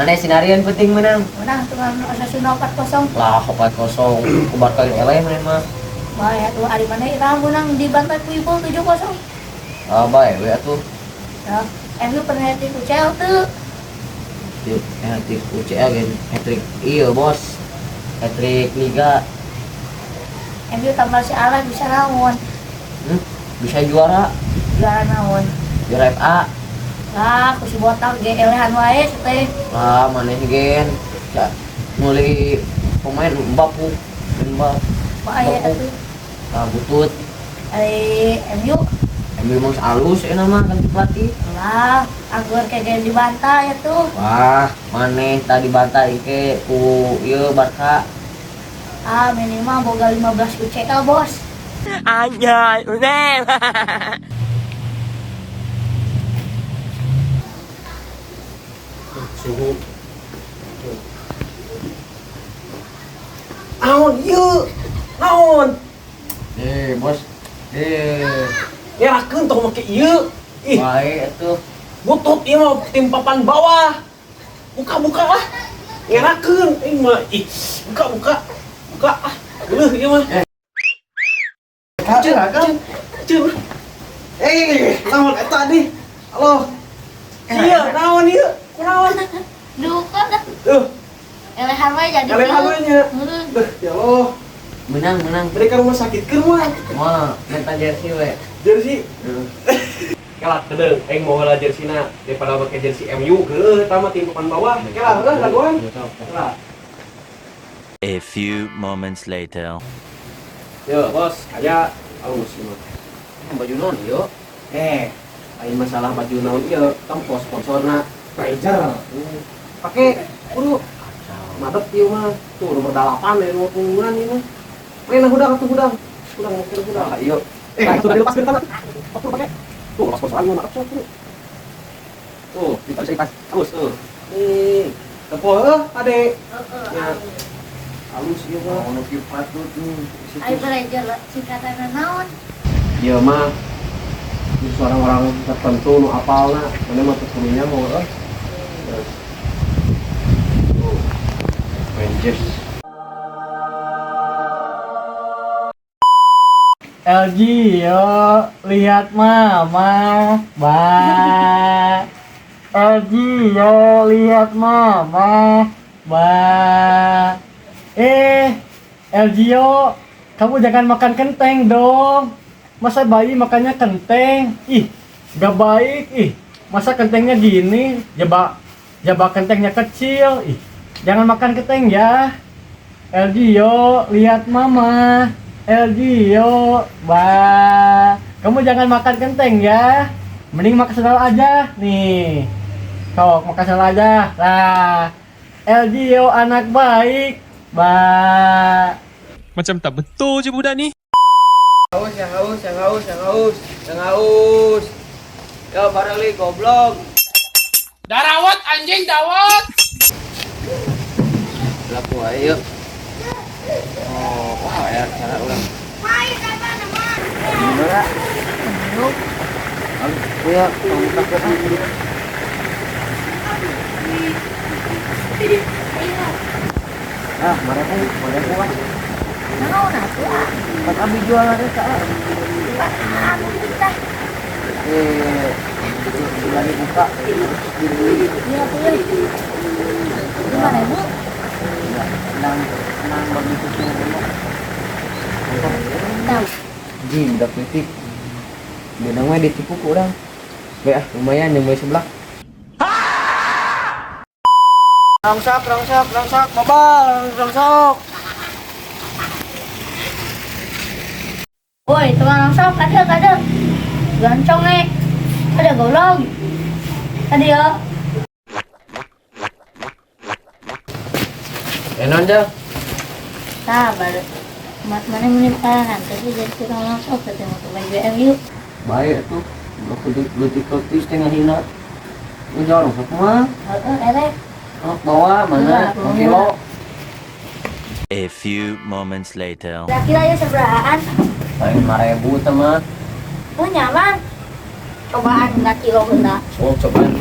Mana sinarian penting menang. Menang tukang Osasuna 4-0. Lah 4-0 ku Barca eleh maneh mah. Bae atuh ari maneh iraha menang dibantai ku Ipul 7-0. Ah bae we atuh. Ya, MU pernah hat-trick UCL teu. Hat-trick UCL gen hat-trick iya bos. Hat-trick Liga. MU tambah si Alan bisa naon? Bisa juara. Juara naon? Juara FA. Lah, ku si botak ge elehan wae teh. Lah maneh gen. Ya, meuli pemain Mbappe, Mbappe. Bae atuh. Lah butut. Ari MU MU mah alus euna mah ganti pelatih. Lah, anggur kayak dibantai atuh. Wah, maneh tadi bantai ke ku ieu Barca. Ah, minimal boga 15 UCL, Bos. Anjay, udah. Suhu. Naon ieu? Naon? Bos. Ngerakeun tong make ieu. Ih. Bae atuh. Butut ieu mah tim papan bawah. Buka-buka ah. Ngerakeun ih mah ih. Buka-buka. Buka ah. Geuleuh ieu mah. Ceun, ceun. Naon eta di? Halo. Iya, naon ieu? Kunaon? Duka dah. Duh. Elehan we jadi. Elehan we nya. Duh, ya Allah. Menang, menang. Mereka rumah sakit keur mah. Moal, minta jersey we. Jersey. Heeh. Kela kedeung, aing mau heula jerseyna daripada make jersey MU geuleuh eta mah tim papan bawah. Kela heuh laguan. Kela. A few moments later. Yo, bos, aya alus ieu mah. Baju naon ieu? Lain masalah baju naon ieu, tempo sponsorna Razer. Pake kudu madep ieu mah. Tuh nomor 8 ya nomor punggungan ieu mah. Mana hudang atuh hudang. Hudang mau kira hudang. Ayo. Sudah dilepas dari tanah. Waktu pakai. Tuh, lepas sponsoran mah madep sok tuh. Tuh, bisa dipas. Halus tuh. Nih, tempo heuh ade. Ya. Halus ieu mah. Oh, nu kieu patut nih. Ayo belajar singkatanna naon? Ieu mah khusus orang-orang tertentu nu apalna, mana mah teu kudunya mau eueuh. Terus. Tuh. Rangers. LG, yo, lihat mama, ba. LG, yo, lihat mama, ba. LG, yo, kamu jangan makan kenteng dong. Masa bayi makannya kenteng? Ih, gak baik, ih. Masa kentengnya gini? Jaba kentengnya kecil, ih. Jangan makan kenteng ya. LG, yo, lihat mama. LG, yo, ba. Kamu jangan makan kenteng ya. Mending makan sendal aja nih. Sok, makan sendal aja. Lah, LG, yo, anak baik. Ba. Macam tak betul je budak ni. Haus, yang haus, yang haus, yang haus, yang haus. Yo, bareli goblok. Darawat anjing dawat. Laku ayo. Oh, wah ya cara orang. Gimana? Iya, kamu takut. Ah, mareku ah. Naon atuh ah? Kan abi jual ada tak? Anu kita. Sudah dibuka. Dibeli. Iya, tuh. Gimana, Bu? Nang nang begitu semua. Tahu. Ji, udah kritik. Benang mah ditipu ku urang. Be ah, lumayan nyembui sebelah. Rangsok, rangsok, rangsok, babal, rangsok. Woi, tukang rangsok, ada. Gancong nih. Ada golong. Ada ya. Non dah. Sabar. Mana menimpa nanti sih jadi tukang rangsok ketemu ke baju MU. Baik tuh. Udah letik-letik setengah hina. Ini rangsok mah. Heeh, erek. Oh, bawa mana? Kilo. A few moments later. Kira-kira ya seberahaan. Paling 5.000 teman. Oh, nyaman. Cobaan nggak kilo benda. Oh, cobaan.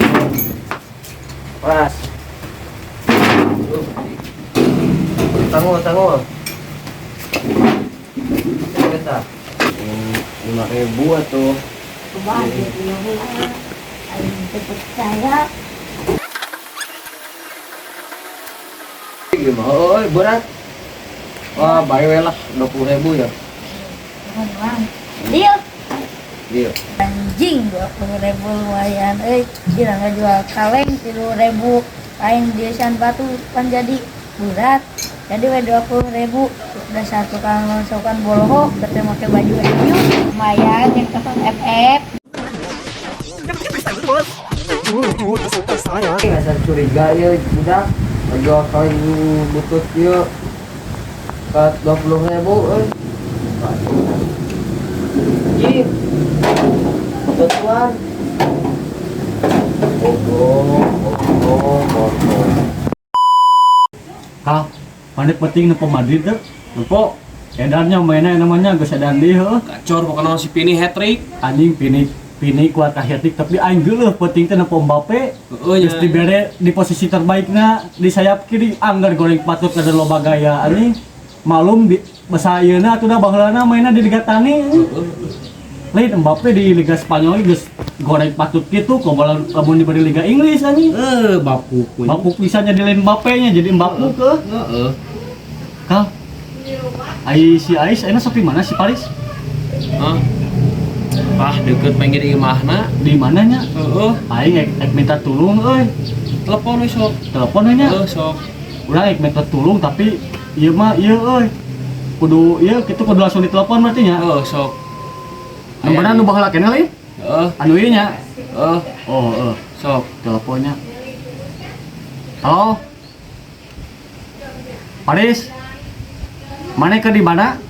Pas. Tangguh, tangguh. Kita. 5.000 atuh. Kumaha ieu heula. Aing teu percaya. Gimana? Oh, berat. Wah, bae we lah 20.000 ya. Nuhun, Mang. Deal. Deal. Anjing 20.000 lumayan euy. Sira ngajual kaleng 3.000 lain dieusan batu pan jadi berat. Jadi we 20.000 udah satu tukang rongsokan bolohok teu make baju MU lumayan yang telepon FF. Asa curiga ya budak. Jual kaleng butut ieu. Ka 20.000 euy. Ih. Kebetulan. Goblok, goblok, goblok. Kah, mana penting nempo Madrid teh? Nempo. Edannya mainnya namanya geus edan deui heuh. Gacor pokoknya si Vini hat trick. Anjing Vini Vini kuat ka hat-trick tapi aing geuleuh penting teh nempo Mbappe. Heeh nya. Geus dibere di posisi terbaikna di sayap kiri anggar goreng patut kada loba gaya anjing. Malum di basa ayeuna atuh da baheulana mainna di Liga Tani. Lain Mbappe di Liga Spanyol geus goreng patut kitu komo lamun diberi Liga Inggris anjing. Bapuk. Bapuk bisa jadi lain Mbappe nya jadi Mbappe ke. Heeh. Kal. Ai si Ais enak sok di mana si Paris? Hah? Ah, deket pengen di imahna. Di mananya? Heeh. Aing ek minta tulung euy. Telepon we sok. Telepon we nya. Heeh, sok. Urang ek minta tulung tapi ieu mah ieu euy. Kudu ieu kitu kudu langsung ditelepon berarti nya. Heeh, sok. Nomorna nu baheula keneh lain? Heeh. Anu ieu nya. Heeh. Oh, heeh. Sok. Teleponnya. Halo. Paris. Mana ke di mana?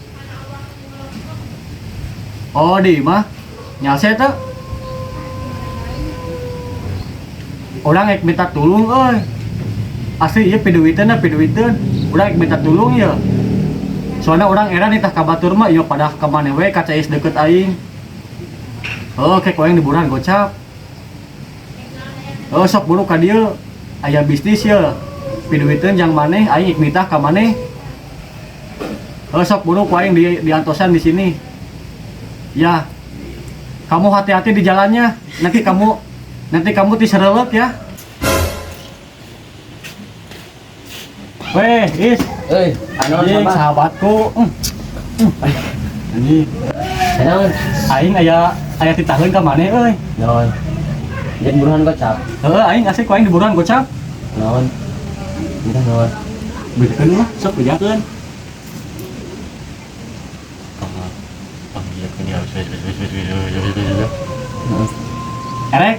Oh, di imah. Nyalse teu? Urang ek minta tulung euy. Asli ieu piduiteun da piduiteun. Urang ek minta tulung ieu. Soalna urang era nitah ka batur mah ieu padah ka maneh we ka Cais deukeut aing. Heuh, kek aing diburuan gocap. Heuh, sok buru ka dieu. Aya bisnis ieu. Piduiteun jang maneh aing ek nitah ka maneh. Heuh, sok buru ku aing diantosan di sini. Ya. Kamu hati-hati di jalannya. Nanti kamu tiserelek ya. Weh, Is. Euy, anu Anjing sahabat. sahabatku. Anjing, Naon? Aing aya aya titaheun ka maneh euy. Naon? Jadi buruan gocap. Heuh, aing asli ku aing diburuan gocap. Naon? Minta naon? Bejakeun lah, sok bejakeun. Erek,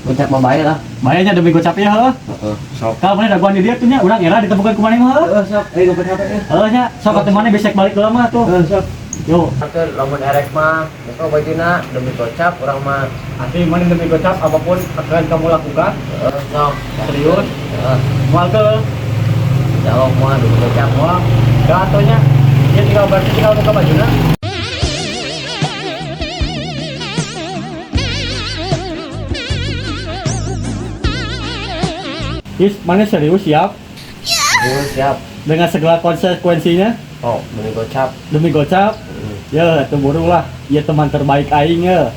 Gocap mah bae lah. bayarnya demi gocap ya heuh. Heeh. Sok. Kalau maneh dagoan di dieu tuh nya, urang era ditemukan ku maneh mah heuh. Heeh, sok. Eh, gocap HP eh. Heuh nya, sok atuh maneh besek balik heula mah tuh. Heeh, sok. Yo, Oke, lamun erek mah, besok bajuna demi gocap urang mah. Asli maneh demi gocap apapun akan kamu lakukan. Heeh, sok. Serius? Heeh. Moal ke Insyaallah moal demi gocap. Moal. Gak atuh nya. Dia tinggal berarti tinggal buka bajuna. Is, mana serius siap Serius siap. Dengan segala konsekuensinya? Oh, demi gocap. Demi gocap? Heeh. Ya, teu lah. Ya teman terbaik aing ya.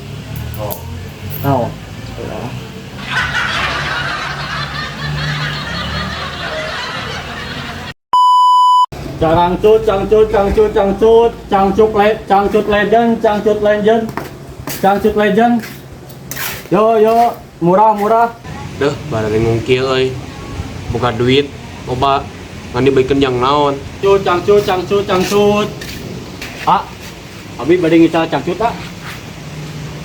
Oh. Oh. Cangcut, cangcut, cangcut, cangcut, cangcut, le, cangcut legend, cangcut legend, cangcut legend. Yo, yo, murah, murah. Duh, barang ngungkil euy. Boga duit, loba ngan dibaikeun jang naon. Cut, cangcut, cangcut, cangcut. Ah, abi bade ngical cangcut ah.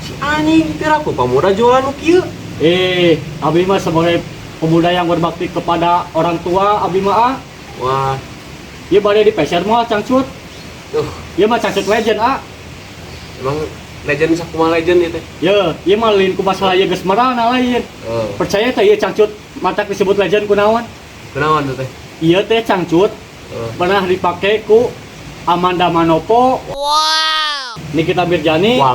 Si anjing piraku pamuda jualan nu kieu. Eh, abi mah sebagai pemuda yang berbakti kepada orang tua, abi mah ah. Wah, Ieu bade di peser moal cangcut. Duh, Ieu mah cangcut legend ah. Emang legend sakumaha legend ieu teh? Ye, ieu mah lain ku masalah ieu geus marana lain. Heeh. Percaya teh ieu cangcut matak disebut legend kunaon? Kunaon tuh teh? Ieu teh cangcut pernah dipake ku Amanda Manopo. Wow. Nikita Mirzani. Wow.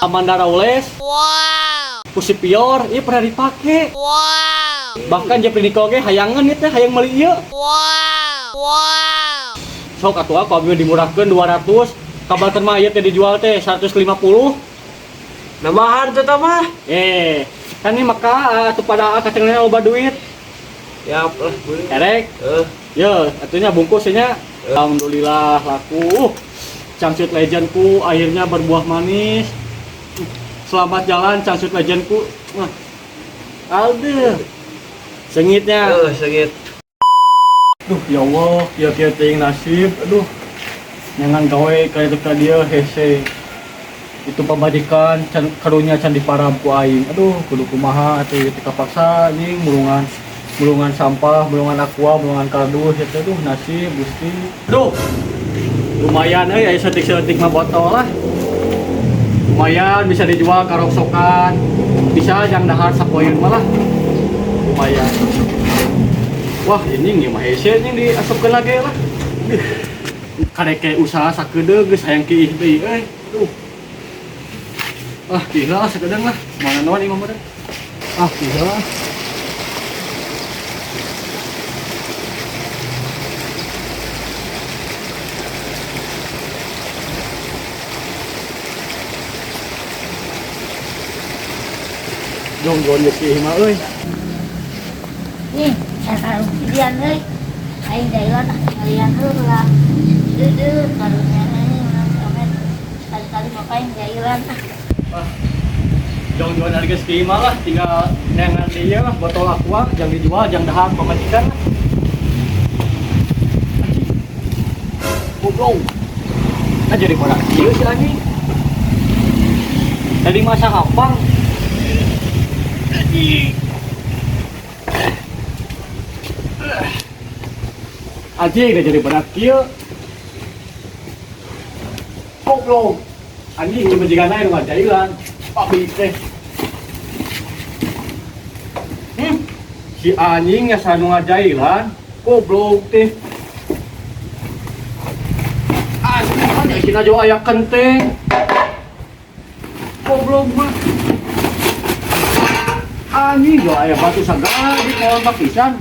Amanda Rawles. Wow. Ku si Pior, ieu pernah dipake. Wow. Bahkan Jepri Nicole ge hayangeun ieu teh, hayang meuli ieu. Wow. Wow. Sok atuh ku abi dimurahkeun 200. Kabarkeun mah ieu teh dijual teh 150. Nambahan tuh mah. Eh, kan ini maka atuh pada kacangnya loba duit. Ya lah, boleh. Erek. Eh, Ya, atunya bungkusnya. Alhamdulillah laku. Cangcut Legendku akhirnya berbuah manis. Selamat jalan Cangcut Legendku. Wah. Aduh. Sengitnya. Sengit. Duh, ya Allah, kieu-kieu teuing nasib. Aduh. Nyangan gawe ka itu ka dieu hese. Itu pamajikan can karunya can diparab ku aing. Aduh, kudu kumaha atuh ieu teh kapaksa anjing mulungan mulungan sampah, mulungan aqua, mulungan kardus eta, aduh, nasib Gusti. Duh. Lumayan euy, aya saeutik-saeutik mah botol lah. Lumayan bisa dijual ka rongsokan. Bisa jang dahar sapoeun mah lah. Lumayan. Wah, ini nih mah hese ini diasupkeun lagi lah. Duh. Karek usaha sakedeung geus hayang kiih deui euy. Aduh. Ah, kiih lah sakedeung lah. Mana naon imah meureun. Ah, kiih lah. Jong geus kiih mah euy. Nih, saya karung kidian euy. Aing jailan ah kalian heula. Deudeuh karunya euy urang samet. Sekali-kali mah aing jailan ah. Ah. Jong-jong harga kiih mah lah, tinggal neangan ieu lah botol aqua jang dijual jang dahar pamajikan lah. Anjing. Goblok. Nah jadi bodak kieu si anjing. Tadi masa hapang. Anjing. Anjing udah jadi bodak kieu. Goblok. Anjing cuma jika naik rumah jailan. Babi teh. Si anjing nya nu ngajailan. Goblok teh. Anjing kan ya isina jauh aya kenteng. Goblok mah. Anjing jauh aya batu sagala di kolong pisan.